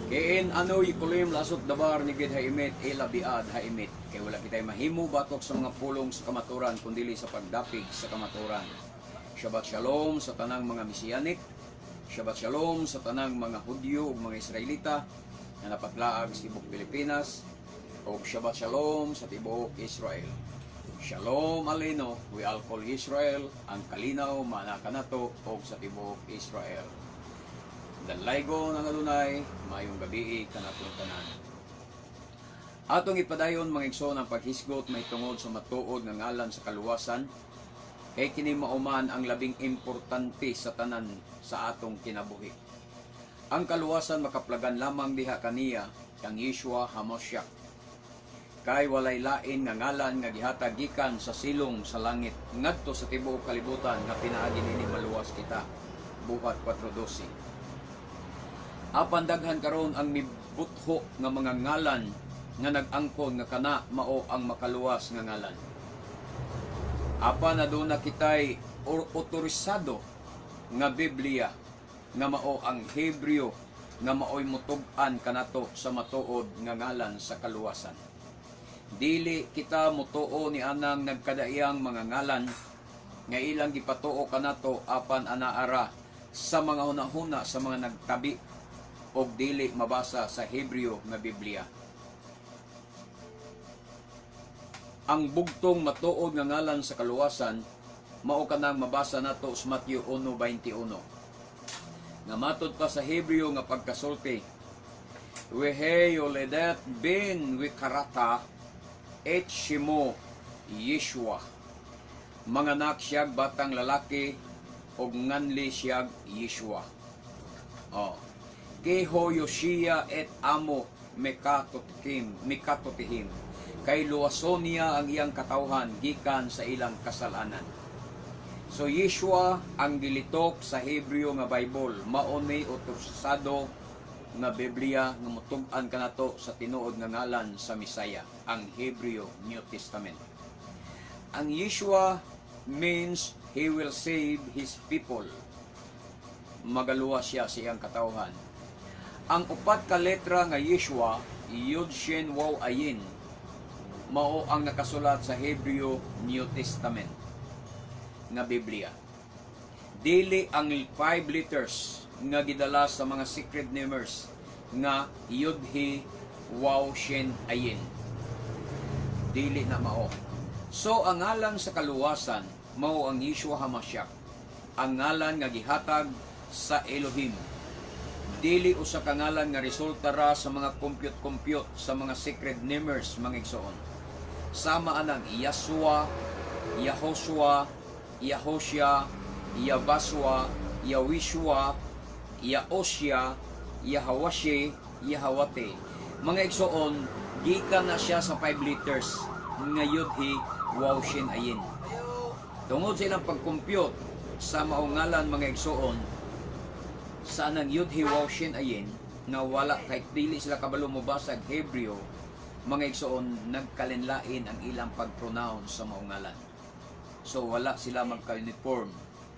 Ki אין אנו יכולים לעשות דבר נגד האמת אלא בעד האמת. Kay wala kitay mahimo batok sa mga pulong sa kamaturan kundili sa pagdapig sa kamaturan. Shabbat Shalom sa tanang mga Messianic. Shabbat Shalom sa tanang mga Hudyo ug mga Israelita nga napatlaag sa tibuok Pilipinas, ug Shabbat Shalom sa tibuok Israel. Shalom עלינו ועל כל ישראל, ang kalinaw maanaa kanato og sa tibuok Israel. Dalaygon ang Adonai, maayong gabii kanatong tanan. Atong ipadayon, mga igsoon, ang paghisgot mahitungod sa matuod nga ngalan sa kaluwasan, kay kini mao man ang labing importante sa tanan sa atong kinabuhi. Ang kaluwasan makaplagan lamang diha kaniya, kang Yeshua Hamashiach. Kay walay lain nga ngalan nga gihatag gikan sa silong sa langit ngadto sa tibuok kalibutan nga pinaagi nini maluwas kita. Buhat 4:12. Apan daghan karon ang mibutho nga mga ngalan nga nag-angkon nga kana mao ang makaluwas nga ngalan. Apan aduna kitay or otorisado nga Biblia nga mao ang Hebreo, nga maoy mutug-an kanato sa matuod nga ngalan sa kaluwasan. Dili kita motuo ni anang nagkadaiyang mga ngalan nga ilang gipatuo kanato, apan anaara sa mga hunahuna sa mga nagtabi og dili mabasa sa Hebreo nga Biblia. Ang bugtong matuod nga ngalan sa kaluwasan mao kanang mabasa nato sa Matthew 1:21. Nga matud pa sa Hebreo nga pagkasulti, "ויהי הולדת בן וקראת את שמו ישוע." Manganak siyag batang lalaki og nganli siyag Yeshua. Oh. כי הוא יושיע את עמו מחטאותיהם מחטאותיהם. Kay luwason niya ang iyang katawhan gikan sa ilang kasalanan. So Yeshua ang gilitok sa Hebreo nga Bible, mao ni otorisado nga Biblia nga mutug-an kanato sa tinuod nga ngalan sa Mesaya, ang Hebreo New Testament. Ang Yeshua means he will save his people. Magaluwas siya sa iyang katawhan. Ang upat ka letra nga Yeshua, Yud Shin Waw Ayin, mao ang nakasulat sa Hebreo New Testament nga Biblia. Dili ang five letters nga gidala sa mga secret namers nga Yud He Waw Shin Ayin. Dili na mao. So ang ngalan sa kaluwasan mao ang Yeshua Hamashiach. Ang ngalan nga gihatag sa Elohim. Dili usa ka ngalan nga resulta ra sa mga compute-compute sa mga secret namers, mga igsoon. Sama anang Yasua, Yahoshua, Yahoshia, Yabaswa, Yawishua, Yaosya, Yahawashi, Yahawate. Mga igsoon, gikan na siya sa 5 letters nga Yudhi Waw Shin Ayin. Tungod sa ilang pag-compute sa maong ngalan, mga igsoon, sa anang Yudhi Waw Shin Ayin nga wala, kahit dili sila kabalo mobasag Hebreo, mga igsoon, nagkalinlain ang ilang pag-pronounce sa maong ngalan. So wala sila magka-uniform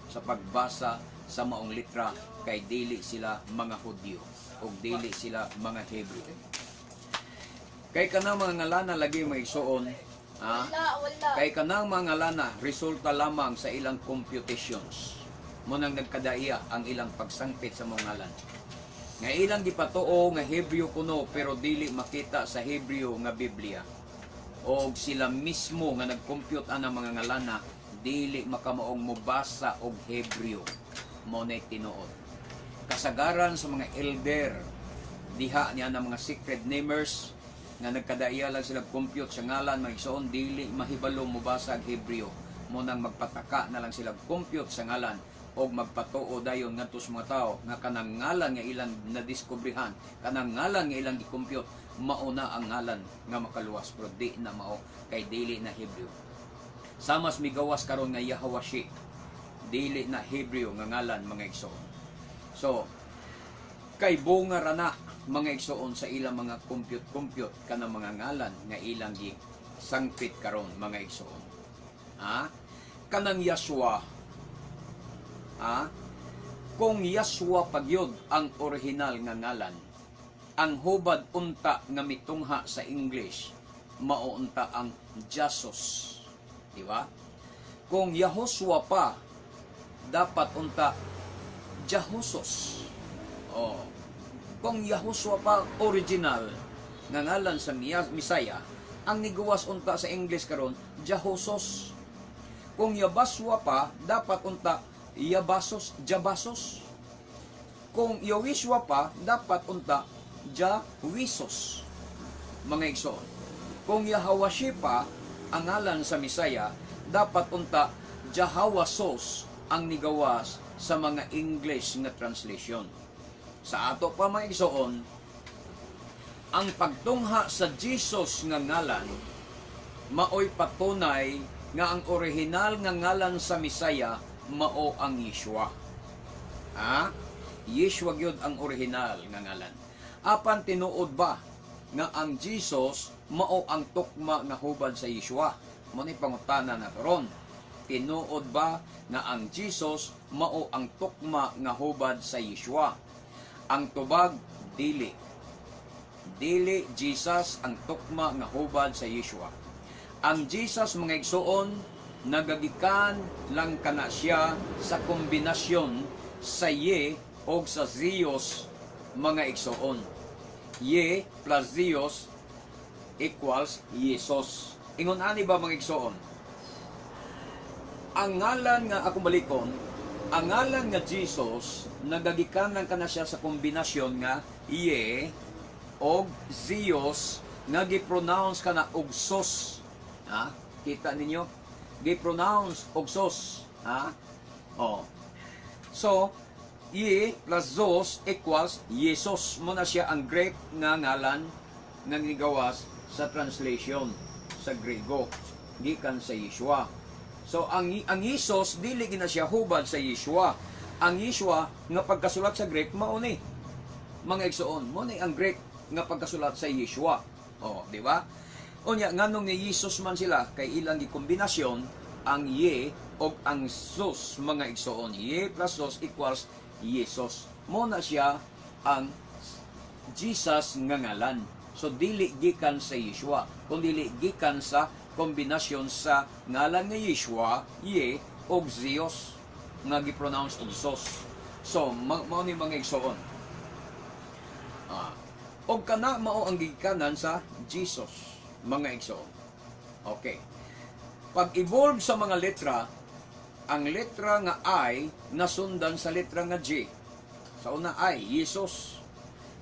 sa pagbasa sa maong litra kay dili sila mga Hudyo o dili sila mga Hebreo. Kay kanang mga ngalana lagi, mga igsoon, ah, Wala, wala. Kay kanang mga ngalana resulta lamang sa ilang computations. Mao nang nagkadaiya ang ilang pagsangpit sa mga ngalan nga ilang gipatuo nga Hebreo kuno, pero dili makita sa Hebreo nga Biblia. Og sila mismo nga nag-compute anang mga ngalana dili makamaong mobasa og Hebreo. Mao na tinuod. Kasagaran sa mga elder diha niya ng mga secret namers nga nagkadaiya lang sila compute sa ngalan, mga igsoon, dili mahibalo mobasa og Hebreo. Mao nang magpataka na lang sila compute sa ngalan og magpatuo dayon ngadto sa mga tao nga kanang ngalan nga ilang nadiskubrehan, kanang ngalan nga ilang gi-compute, mao na ang ngalan nga makaluwas, pero di na mao kay dili na Hebreo. Samas migawas karon nga Yahawashi, dili na Hebreo nga ngalan, mga igsoon. So kay bunga ra na, mga igsoon, sa ilang mga compute-compute kanang mga ngalan nga ilang gi sangpit karon, mga igsoon. Ha, kanang Yashua, ha, kung Yashua pagyud ang original nga ngalan. Ang hubad unta nga mitungha sa English mao unta ang Jesus. Di ba? Kung Yahushua pa, dapat unta Jahusos. Oh. Kung Yahushua pa original nga ngalan sa Misaya, ang niguwas unta sa English karon Jahusos. Kung Yabaswa pa, dapat unta Yabasos, Jabasos. Kung Yawiswa pa, dapat unta Jawisos. Mga igsoon. Kung Yahawashi pa, ang ngalan sa Misaya, dapat unta Jahawasos ang nigawas sa mga English nga translation. Sa ato pa, mga igsoon, ang pagtungha sa Jesus nga ngalan maoy patunay nga ang orihinal nga ngalan sa Misaya mao ang Yeshua. Ha? Yeshua gyud ang orihinal nga ngalan. Apan tinuod ba nga ang Jesus mao ang tukma nga hubad sa Yeshua? Mao ni pangutana na karon. Tinuod ba nga ang Jesus mao ang tukma nga hubad sa Yeshua? Ang tubag, dili. Dili Jesus ang tukma nga hubad sa Yeshua. Ang Jesus, mga igsoon, nagagikan lang kana siya sa kombinasyon sa Ye o sa Zeus, mga igsoon. Ye plus Zeus equals Jesus. Ingon ani ba, mga igsoon? Ang ngalan nga akong balikon, ang ngalan nga Jesus, nagagikan lang kana siya sa kombinasyon nga Ye og Zeus nga gi-pronounce kana og sos. Ha? Kita ninyo? Gi-pronounce og sos. Ha? Oh. So, Ye plus Zeus equals Jesus. Mao na siya ang Greek nga ngalan nga gigawas sa translation sa Grego gikan sa Yeshua. So ang Jesus dili gina siya hubad sa Yeshua. Ang Yeshua nga pagkasulat sa Greek mao ni. Mga igsoon, mao ni ang Greek nga pagkasulat sa Yeshua. Oh, di ba? Unya, nganong ni Jesus man sila? Kay ilang gikombinasyon ang Ye og ang Sus, mga igsoon. Ye plus Sus equals Jesus. Mao na siya ang Jesus nga ngalan. So dili gikan sa Yeshua, kun dili gikan sa kombinasyon sa ngalan nga Yeshua, Ye og Zeus nga gi-pronounce og Sos. So mao ni, mga igsoon. Og kana mao ang gikanan sa Jesus, mga igsoon. Okay. Pag-evolve sa mga letra, ang letra nga I nasundan sa letra nga J. Sa una I, Jesus.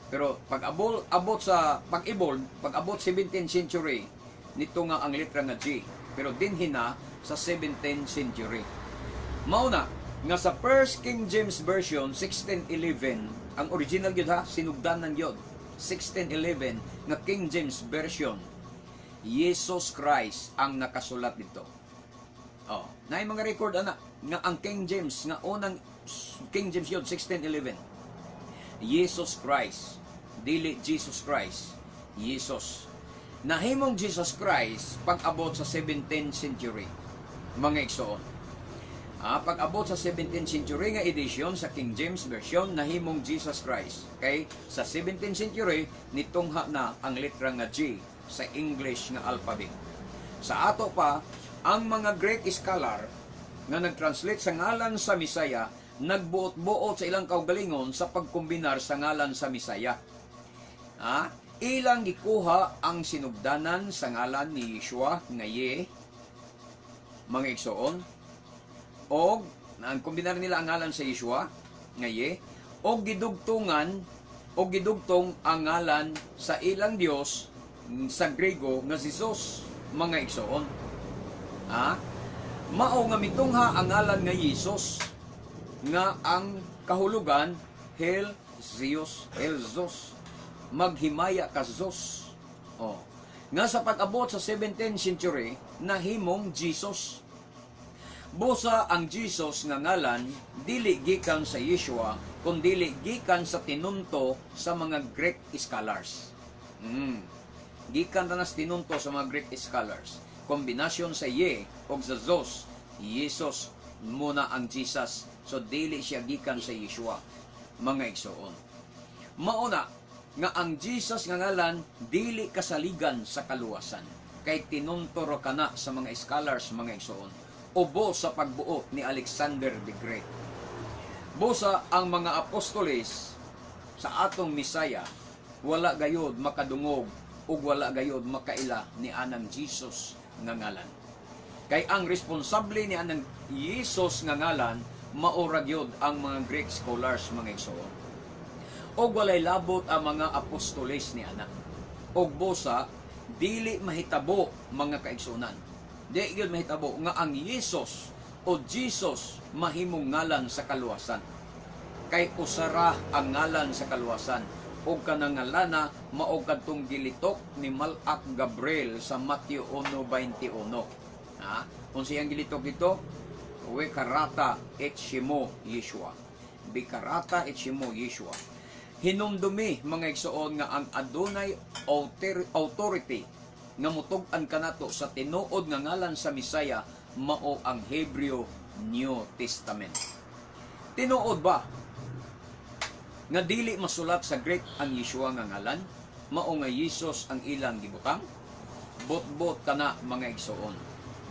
Pero pag abot, abot sa pag-evolve, pag abot 17th century, nito nga ang letra nga J. Pero dinhi na sa 17th century. Mao na nga sa First King James Version 1611, ang original gyud ha, sinugdanan gyud. 1611 nga King James Version, Jesus Christ ang nakasulat dito. Oh, naay mga record ana nga ang King James nga unang King James yun 1611. Jesus Christ, dili Jesus Christ, Jesus. Nahimong Jesus Christ pag-abot sa 17th century, mga igsoon. Pag-abot sa 17th century nga edition sa King James Version, nahimong Jesus Christ. Kay sa 17th century nitungha na ang letra nga J sa English nga alphabet. Sa ato pa, ang mga Greek scholar nga nag-translate sa ngalan sa Misaya nagbuot-buot sa ilang kaugalingon sa pagkombinar sa ngalan sa Misaya. Ilang gikuha ang sinugdanan sa ngalan ni Yeshua nga Ye, mga igsoon, og ang kombinar nila ang ngalan sa Yeshua nga Ye og gidugtungan og gidugtong ang ngalan sa ilang Dios sa Grego nga si Zeus, mga igsoon. Ha? Mao nga mitungha ang ngalan nga Jesus nga ang kahulugan Hel Zeus, Hel Zeus. Maghimaya ka, Zeus. Oh. Nga sa pag-abot sa 17th century nahimong Jesus. Busa ang Jesus nga ngalan dili gikan sa Yeshua kun dili gikan sa tinunto sa mga Greek scholars. Gikan na sa tinunto sa mga Greek scholars. Kombinasyon sa Ye o sa Zeus, Jesus mao na ang Jesus. So dili siya gikan sa Yeshua, mga igsoon. Mao na Nga ang Jesus nga ngalan dili kasaligan sa kaluwasan. Kay tinunturo kana sa mga scholars, mga igsoon. Ubo sa pagbuot ni Alexander the Great. Busa ang mga apostoles sa atong Misaya wala gayod makadungog ug wala gayod makaila ni anang Jesus nga ngalan. Kay ang responsable ni anang Jesus nga ngalan mao ra gyud ang mga Greek scholars, mga igsoon. Og walay labot ang mga apostoles ni ana. Og busa dili mahitabo, mga kaigsuonan. Di gyud mahitabo nga ang Jesus o Jesus mahimong ngalan sa kaluwasan. Kay usara ang ngalan sa kaluwasan ug kanang ngalana mao kadtong gilitok ni Malak Gabriel sa Matthew 1:21. Ha? Kung siyang gilitok dito, "Wekarata et Shemo Yeshua." "Bikarata et Shemo Yeshua." Hinumdumi, mga igsoon, nga ang adunay authority nga mutug-an kanato sa tinuod nga ngalan sa Misaya mao ang Hebreo New Testament. Tinuod ba nga dili masulat sa Greek ang Yeshua nga ngalan, mao nga Jesus ang ilang gibutang? Bot-bot kana, mga igsoon.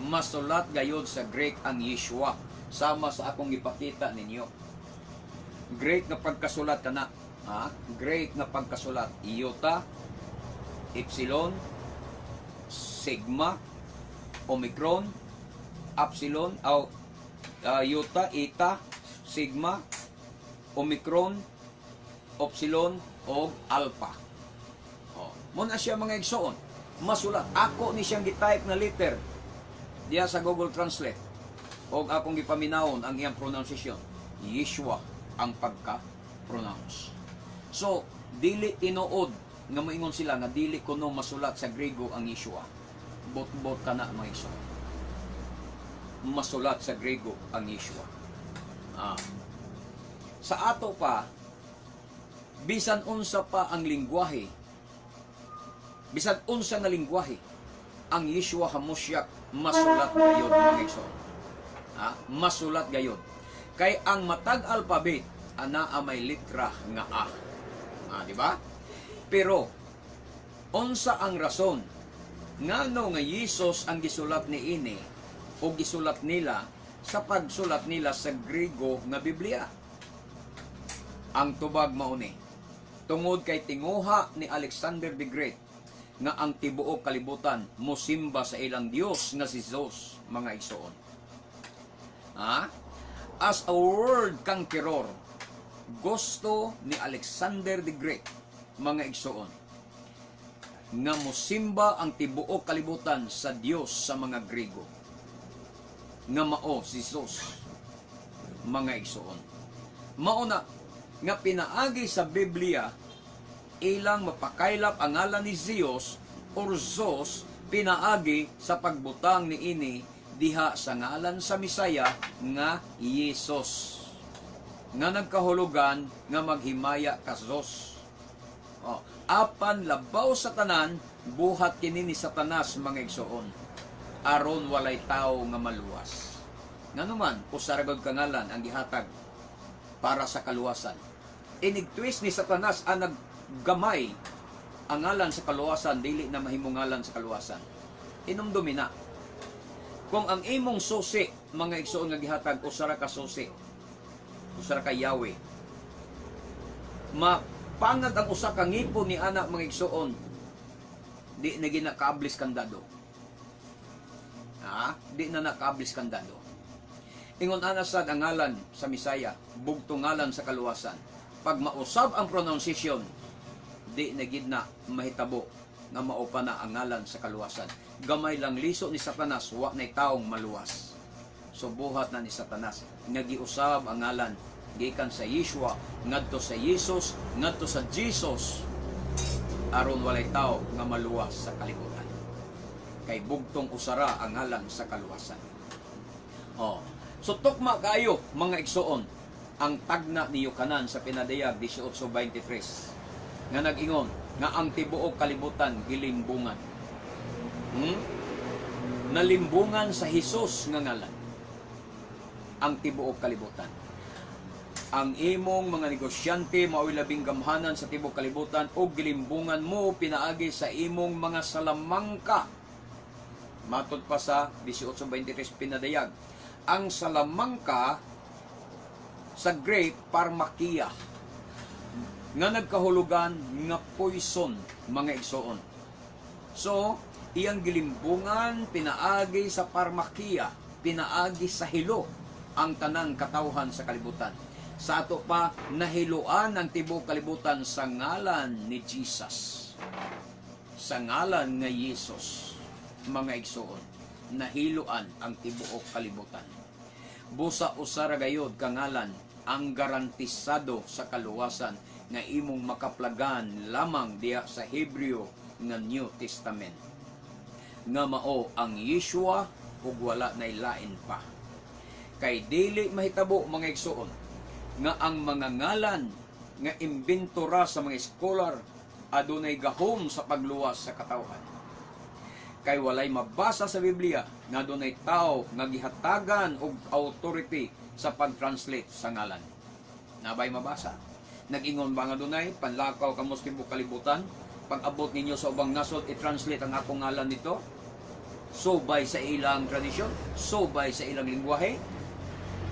Masulat gayod sa Greek ang Yeshua sama sa akong gipakita ninyo. Greek nga pagkasulat kana, ha? Greek nga pagkasulat. Iota, Epsilon, Sigma, Omicron, Epsilon, aw, Iota, Eta, Sigma, Omicron, Epsilon, o Alpha. Oh, mao na siya, mga igsoon. Masulat. Ako ni siyang gitype na letter diya sa Google Translate. Og akong gipaminawon ang iyang pronunciation. Yeshua ang pagka-pronounce. So, dili tinuod nga moingon sila nga dili kuno masulat sa Grego ang Yeshua. Bot-bot kana, mga igsoon. Masulat sa Grego ang Yeshua. Ah. Sa ato pa, bisan unsa pa ang lingwahe, bisan unsa nga lingwahe, ang Yeshua Hamashiach masulat gayod, mga igsoon. Ha? Masulat gayod. Kay ang matag alphabet ana may litra nga A. Ah, di ba? Pero unsa ang rason ngano nga Jesus ang gisulat ni ini o gisulat nila sa pagsulat nila sa Grego nga Biblia? Ang tubag mao ni tungod kay tinguha ni Alexander the Great nga ang tibuok kalibutan mosimba sa ilang Dios nga si Zeus, mga igsoon. Ha? As a world conqueror, gusto ni Alexander the Great, mga igsoon, nga mosimba ang tibuok kalibutan sa Dios sa mga Grego nga mao si Zeus, mga igsoon. Mao na nga pinaagi sa Biblia ilang mapakaylap ang ngalan ni Zeus or Zeus pinaagi sa pagbutang ni ini diha sa ngalan sa Misaya nga Jesus nga nagkahulugan nga maghimaya ka Zeus. Oh, apan labaw sa tanan, buhat kini ni Satanas, mga igsoon, aron walay tao nga maluwas. Nganuman usa ra gud ka ngalan ang gihatag para sa kaluwasan. Inig-twist ni Satanas ang naggamay ang ngalan sa kaluwasan, dili na mahimong ngalan sa kaluwasan. Inumdumi na. Kung ang imong susi, mga igsoon, nga gihatag usa ra ka susi, usa ra ka Yahweh, mapangag ang usa ka ngipon ni ana, mga igsoon, di na ginakaablis kandado. Ha? Di na nakaablis kandado. Ingon ana sad ang ngalan sa Misaya, bugtong ngalan sa kaluwasan. Pag mausab ang pronunciation, di na gid na mahitabo nga mao pa na ang ngalan sa kaluwasan. Gamay lang liso ni Satanas, wa nay taong maluwas. So buhat na ni Satanas nga giusab ang ngalan gikan sa Yeshua ngadto sa Jesus, ngadto sa Jesus, aron walay tao nga maluwas sa kalibutan. Kay bugtong usara ang ngalan sa kaluwasan. Oh. So tukma kayo, mga igsoon, ang tagna ni Yokanan sa Pinadayag 18:23 nga nag-ingon nga ang tibuok kalibutan gilimbungan. Nalimbungan sa Hesus nga ngalan ang tibuok kalibutan. Ang imong mga negosyante mao'y labing gamhanan sa tibuok kalibutan ug gilimbungan mo pinaagi sa imong mga salamangka. Matod pa sa 18.23 pinadayag. Ang salamangka sa Greek, pharmakia, nga nagkahulugan nga poison, mga igsoon. So, iyang gilimbungan pinaagi sa pharmakia, pinaagi sa hilo ang tanang katawhan sa kalibutan. Sa ato pa, nahiluan ang tibuok kalibutan sa ngalan ni Jesus. Sa ngalan nga Jesus, mga igsoon, nahiluan ang tibuok kalibutan. Busa usa ra gayod ka ngalan ang garantisado sa kaluwasan nga imong makaplagan lamang diha sa Hebreo nga New Testament, nga mao ang Yeshua ug wala nay lain pa. Kay dili mahitabo, mga igsoon, nga ang mga ngalan nga imbento ra sa mga scholar adunay gahom sa pagluwas sa katawhan. Kay walay mabasa sa Biblia nga adunay tao nga gihatagan og authority sa pag-translate sa ngalan. Naa bay mabasa? Nag-ingon ba nga dunay panlakaw kamo sa tibuok kalibutan, pag abot ninyo sa ubang nasod, i-translate ang akong ngalan nito? Subay sa ilang tradisyon, subay sa ilang lingwahe.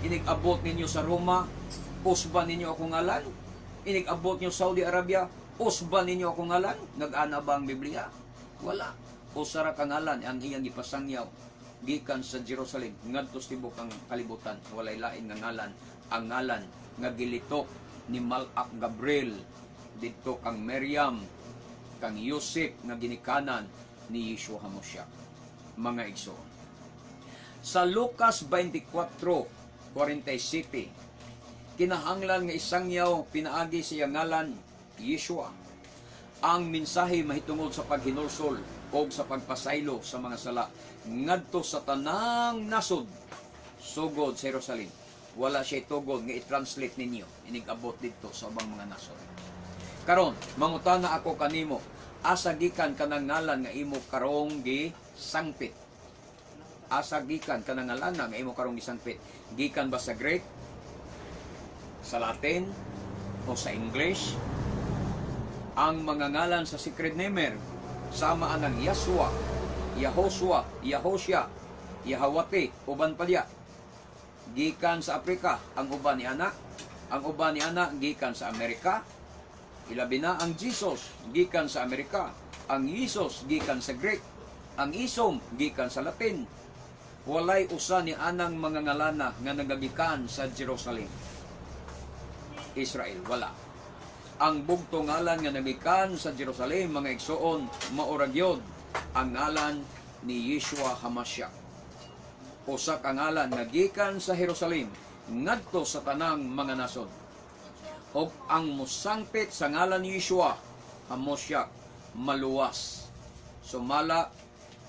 Inig-abot ninyo sa Roma, usba ninyo akong ngalan. Inig-abot ninyo sa Saudi Arabia, usba ninyo akong ngalan. Nag-ana ba ang Biblia? Wala. Usa ra ka ngalan ang iyang gipasangyaw gikan sa Jerusalem ngadto sa tibuok ang kalibutan. Walay lain nga ngalan, ang ngalan nga gilitok ni Malak Gabriel didto kang Miriam, kang Yosef, nga ginikanan ni Yeshua HaMashiach, mga igsoon. Sa Lucas 24:47, kinahanglan nga isangyaw pinaagi sa iyang ngalan Yeshua ang mensahe mahitungod sa paghinulsol o sa pagpasaylo sa mga sala ngadto sa tanang nasod sugod sa Jerusalem. Wala siya tugod nga i-translate ninyo inig-abot didto sa ubang mga nasod. Karon, mangutana ako kanimo, asa gikan kanang ngalan nga imo karong gisangpit? Asa gikan kanang ngalan nga imo karong gisangpit? Gikan ba sa Greek, sa Latin o sa English? Ang mga ngalan sa Secret Namer sama anang Yaswa, Yahoswa, Yahosya, Yahawati, uban pa diya. Gikan sa Afrika ang uban ni ana, ang uban ni ana gikan sa Amerika. Ilabi na ang Jesus gikan sa Amerika, ang Jesus gikan sa Greek, ang Isom gikan sa Latin. Walay usa ni anang mga ngalana nga nagagikan sa Jerusalem, Israel, wala. Ang bugto ngalan nga nagikan sa Jerusalem, mga igsoon, mao ra gyud ang ngalan ni Yeshua HaMashiach. Usa ka ngalan nga gikan sa Jerusalem ngadto sa tanang mga nasod. Og ang musangpit sa ngalan ni Yeshua HaMashiach maluwas. Sumala,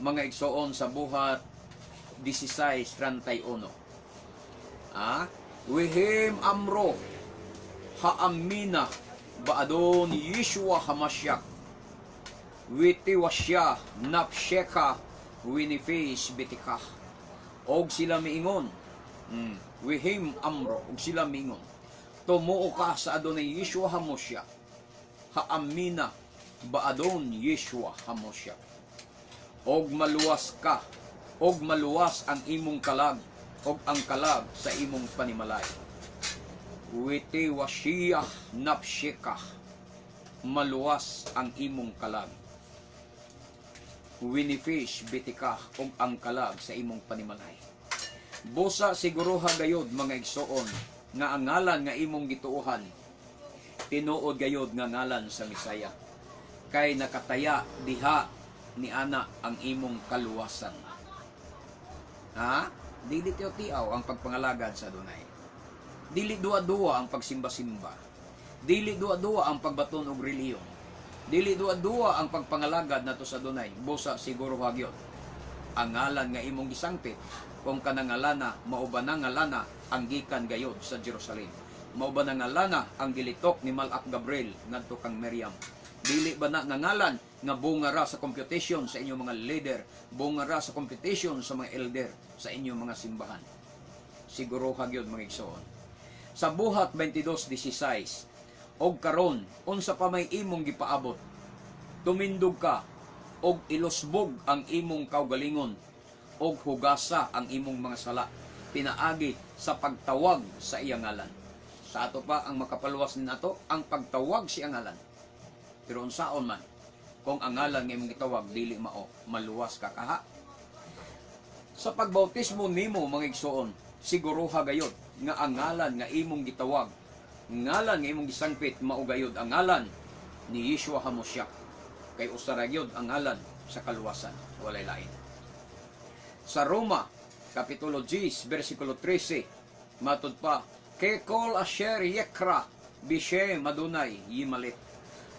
mga igsoon, sa Buhat 16:31. Ah, Wehem amro haamina baadon Yeshua HaMashiach witiwasya napsheka winifis bitika. Og sila miingon, wehim amro, og sila miingon, tumuo ka sa Adonai Yeshua HaMashiach haamina baadon Yeshua HaMashiach og maluwas ka, og maluwas ang imong kalag og ang kalag sa imong panimalay. Witi wasiyah napshika, maluwas ang imong kalag. Winifish bitika, og ang kalag sa imong panimalay. Busa siguruha gayod, mga igsoon, nga ang ngalan nga imong gituohan tinuod gayod nga ngalan sa Misaya, kay nakataya diha ni ana ang imong kaluwasan. Ha, dili tiaw ang pagpangalagad sa Adunay, dili duwa-duwa ang pagsimba-simba, dili duwa-duwa ang pagbaton og relihiyon, dili duwa-duwa ang pagpangalagad nato sa Adunay. Busa siguro gyud ang ngalan nga imong gisangpit kung kanang ngalana mao ba na ngalana ang gikan gayod sa Jerusalem, mao ba na ngalana ang gilitok ni Malak Gabriel ngadto kang Miriam, dili ba na nga ngalan nga bunga ra sa computation sa inyong mga leader, bunga ra sa computation sa mga elder sa inyong mga simbahan? Siguro gyud, mga igsoon. Sa Buhat 22:16, "Og karon, unsa pa may imong gipaabot? Tumindog ka og ilusbog ang imong kaugalingon og hugasa ang imong mga sala pinaagi sa pagtawag sa iyang ngalan." Sa ato pa, ang makapaluwas ni nato ang pagtawag sa iyang ngalan. Pero unsaon man kung ang ngalan nga imong gitawag dili mao, maluwas ka kaha? Sa pagbautismo nimo, mga igsoon, siguruha gayod nga ang ngalan nga imong gitawag, ngalan nga imong gisangpit, mao gayod ang ngalan ni Yeshua Hamashiach. Kay usa ra gyud ang ngalan sa kaluwasan, walay lain. Sa Roma, Kapitulo 10, versikulo 13, matud pa, "Kekol asher yekra, bishem Adonai yimalit."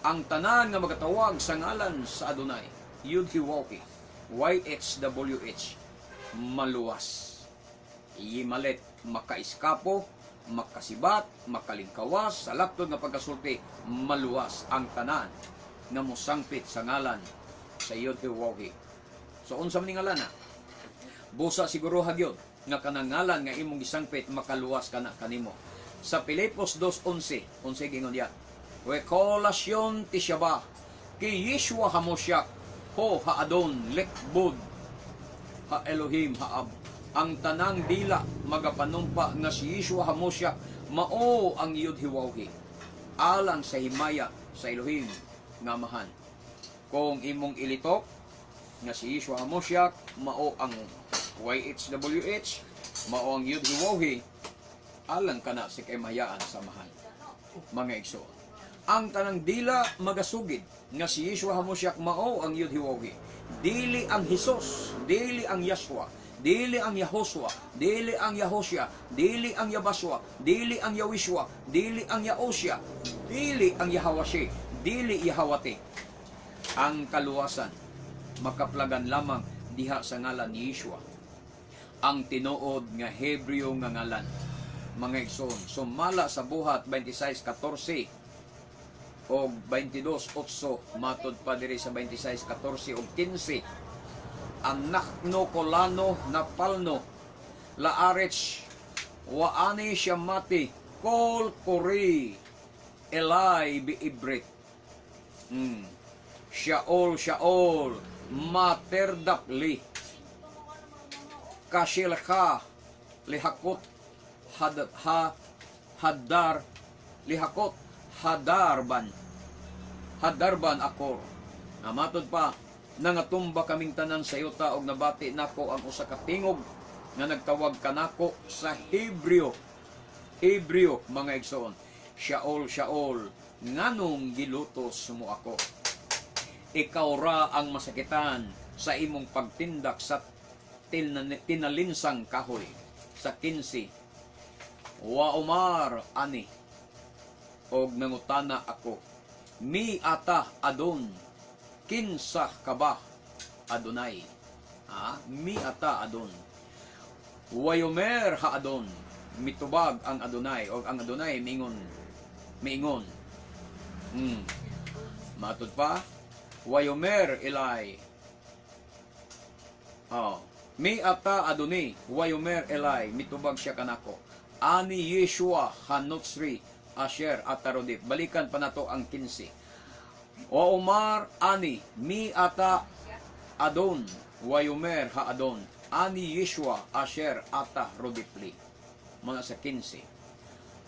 Ang tanan nga magatawag sa ngalan sa Adonai, Yud He Waw He, YHWH, maluwas. Yimalit, makaiskapo, makasibat, makalingkawas, sa laptod nga pagkasulti, maluwas ang tanan nga mosangpit sa ngalan sa Yud He Waw He. So unsa man ni ngalan na? Busa siguro hagyod nga kanang ngalan nga imong gisangpit makaluwas kana kanimo. Sa Filipos 2:11, unsay gingon diya? "Wekolasyon ti Shaba, ki Yeshua Hamosyak, ho haadon lekbod ha Elohim haab." Ang tanang dila magapanumpa nga si Yeshua Hamosyak mao ang Yud He Waw He, alang sa himaya sa Elohim nga Amahan. Kung imong ilitok nga si Yeshua Hamosyak mao ang YHWH, mao ang Yud He Waw He, alang kana sa kahimayaan sa Amahan. Mga igsoon, ang tanang dila magasugid nga si Yeshua Hamosyak mao ang Yud He Waw He. Dili ang Hesus, dili ang Yahshua, dili ang Yahosua, dili ang Yahosya, dili ang Yabaswa, dili ang Yahwishwa, dili ang Yaosya, dili ang Yahawashi, dili Yahawati. Ang kaluwasan makaplagan lamang diha sa ngalan ni Yeshua, ang tinuod nga Hebreo nga ngalan. Mga igsoon, sumala sa Buhat 26:14 og 22:8, matod pa diri sa 26:14 og 15, "Anachno kolano napalno laarech wa ani shamati kol kori elai bi ibrit." "Shaol, Shaol, materdapli kashilka lihakot had, ha, hadar lihakot hadarban hadarban akor." Matod pa, "Nangatumba kaming tanan sa yuta og nabati nako ang usa ka tingog nga nagtawag kanako sa Hebreo." Hebreo, mga igsoon. "Shaol, Shaol, nganong gilutos mo ako? Ikaw ra ang masakitan sa imong pagtindak sa tinalinsang kahoy." Sa 15, "Wa omar ani, og nangutana ako, Mi ata adon, kinsa ka ba, Adonai?" Ha? Mi ata adon. "Wayomer ha adon, mitubag ang Adonai, o ang Adonai mingon, miingon." Matod pa, "Wayomer elai." Oh. "Mi ata adoni, wayomer elai, mitubag siya kanako. Ani Yeshua hanotsri asher atarodip." Balikan pa nato ang 15. "Wa omar ani, mi ata adon, wayomer ha adon, ani Yeshua asher ata rodipli." Mga sa 15.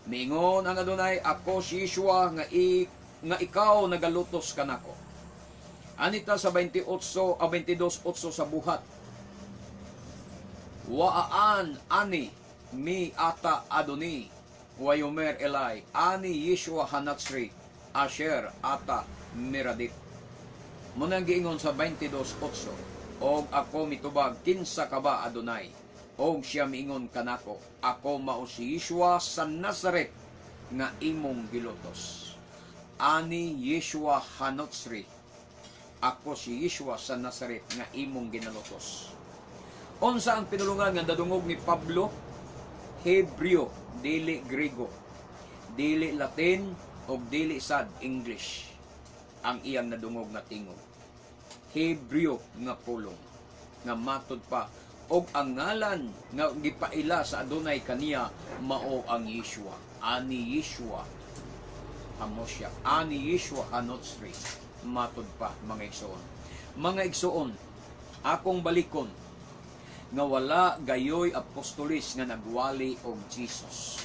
"Miingon ang Adonai, ako si Yeshua nga ikaw nagalutos kanako." Anita sa 28 a 22:8 sa Buhat. "Waan ani mi ata adoni wayomer elai ani Yeshua hanatsri asher ata miradip." Munang giingon sa 22:8, "Og ako mitubag, kinsa ka ba, Adonai? Og siya miingon kanako, ako mao si Yeshua sa Nazaret nga imong gilutos." Ani Yeshua Hanotsri. Ako si Yeshua sa Nazaret nga imong ginalutos. Unsa ang pinulungan nga nadungog ni Pablo? Hebreo, dili Grego, dili Latin o dili sad English ang iyang nadungog nga tingog. Hebreo nga pulong nga matod pa Og ang ngalan nga gipaila sa Adonai kaniya mao ang Yeshua. Ani Yeshua Hamosya. Ani Yeshua Hanotsri. Matud pa, mga igsoon. Mga igsoon, akong balikon nga wala gayoy apostolis nga nagwali og Jesus.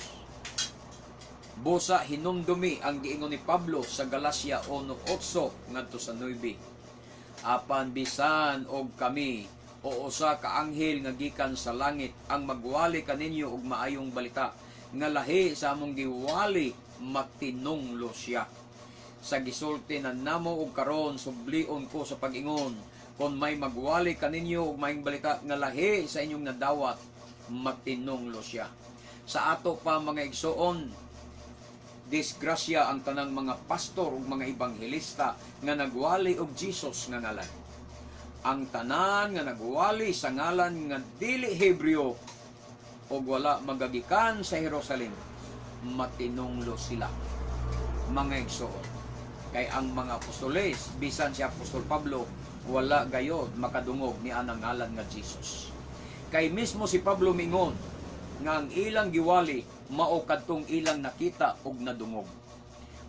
Busa hinumdumi ang giingon ni Pablo sa Galacia 1:8 ngadto sa 9. Apan bisan og kami o usa ka anghel nga gikan sa langit ang magwali kaninyo og maayong balita nga lahi sa among giwali, matinunglo siya. Sa gisulti na namo og karon, sublion ko sa pag-ingon, kon may magwali kaninyo og maayong balita nga lahi sa inyong nadawat, matinunglo siya. Sa ato pa, mga igsoon, disgrasya ang tanang mga pastor ug mga ebanghelista nga nagwali og Jesus nga ngalan. Ang tanan nga nagwali sa ngalan nga dili Hebreo ug wala magagikan sa Jerusalem, matinunglo sila, mga igsoon. Kay ang mga apostoles, bisan si Apostol Pablo, wala gayod makadungog ni anang ngalan nga Jesus. Kay mismo si Pablo mingon nga ang ilang giwali mao kadtong ilang nakita ug nadungog.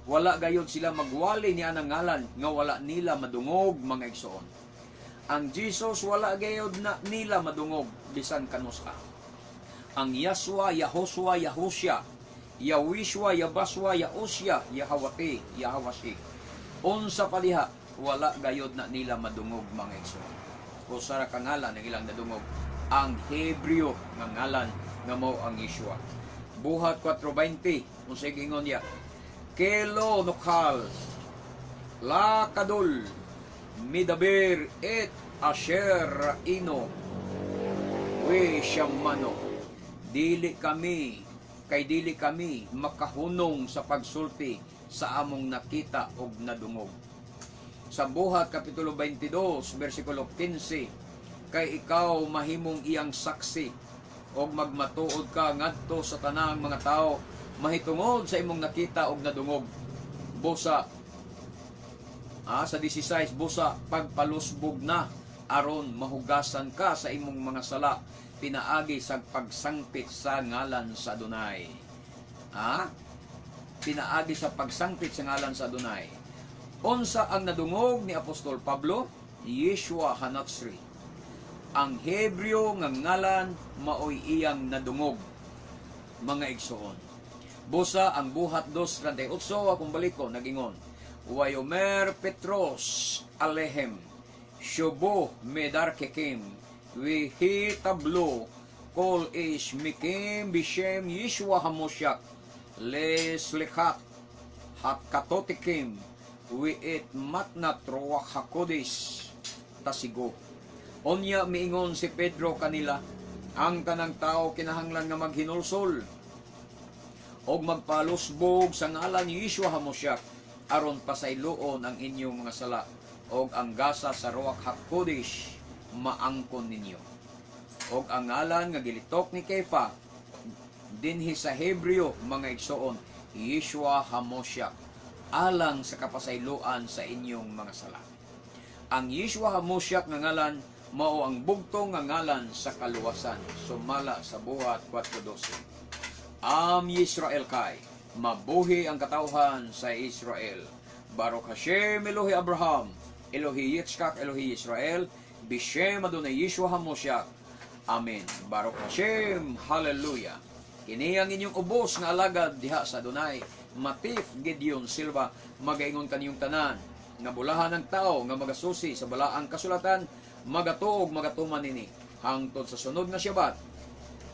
Wala gayod sila magwali ni anang ngalan nga wala nila madungog, mga igsoon. Ang Jesus, wala gayod na nila madungog bisan kanusa. Ang Yaswa, Yahoswa, Yahusya, Yawishwa, Yabaswa, Yausya, Yahawati, Yahawasi. Unsa pa diha, wala gayod na nila madungog, mga igsoon. Usa ra ka ngalan ang ilang nadungog, ang Hebreo nga ngalan nga mao ang Yeshua. Buhat 4:20, unsay giingon niya? Ki lo nochal lakadol medaber et asher raino we shamano. Dili kami, kay dili kami makahunong sa pagsulti sa among nakita og nadungog. Sa Buhat kapitulo 22 bersikulo 15, kay ikaw mahimong iyang saksi og magmatuod ka ngadto sa tanang mga tao mahitungod sa imong nakita og nadungog. Busa sa 16, busa pagpalusbog na aron mahugasan ka sa imong mga sala pinaagi sa pagsangpit sa ngalan sa Adonai. Pinaagi sa pagsangpit sa ngalan sa Adonai. Unsa ang nadungog ni Apostol Pablo? Yeshua Hanatsri. Ang Hebreo nga ngalan maoy iyang nadungog, mga igsoon. Busa ang Buhat 2:38, akong baliko, nagingon. Wayomer Petros alehem shubu medarkekim wihi tablo kol ish mikim bishem Yeshua Hamosyak leslikhat hatkatotikim wiit matnat ruach hakodis tasigo. Unya miingon si Pedro kanila, ang tanang tao kinahanglan nga maghinulsol og magpalusbog sa ngalan ni Yeshua Hamosyak aron pasayloon ang inyong mga sala og ang gasa sa Ruach HaKodesh maangkon ninyo. Og ang ngalan nga gilitok ni Kefa dinhi sa Hebreo, mga igsoon, Yeshua Hamosyak, alang sa kapasayloan sa inyong mga sala. Ang Yeshua Hamosyak nga ngalan mao ang bugtong nga ngalan sa kaluwasan sumala sa Buhat 4:12. Am Yisrael kay mabuhi ang katawhan sa Israel. Baruch Hashem Elohi Abraham, Elohi Yitzchak, Elohi Israel, Bishem Adonai Yeshua HaMoshiach. Amen. Baruch Hashem, Hallelujah. Kini ang inyong ubos nga alagad diha sa Adonai, Matif Gideon Silva, magaingon kaniyong tanan nga bulahan ng tao nga magasusi sa balaang kasulatan, magatuog, magatuman nini. Hangtod sa sunod nga Shabbat.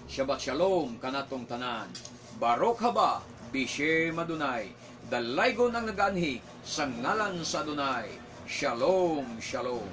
Shabbat Shalom kanatong tanan. Baruch haba Bishem Adonai. Dalaygon ang nagaanhi sa ngalan sa Adonai. Shalom, shalom.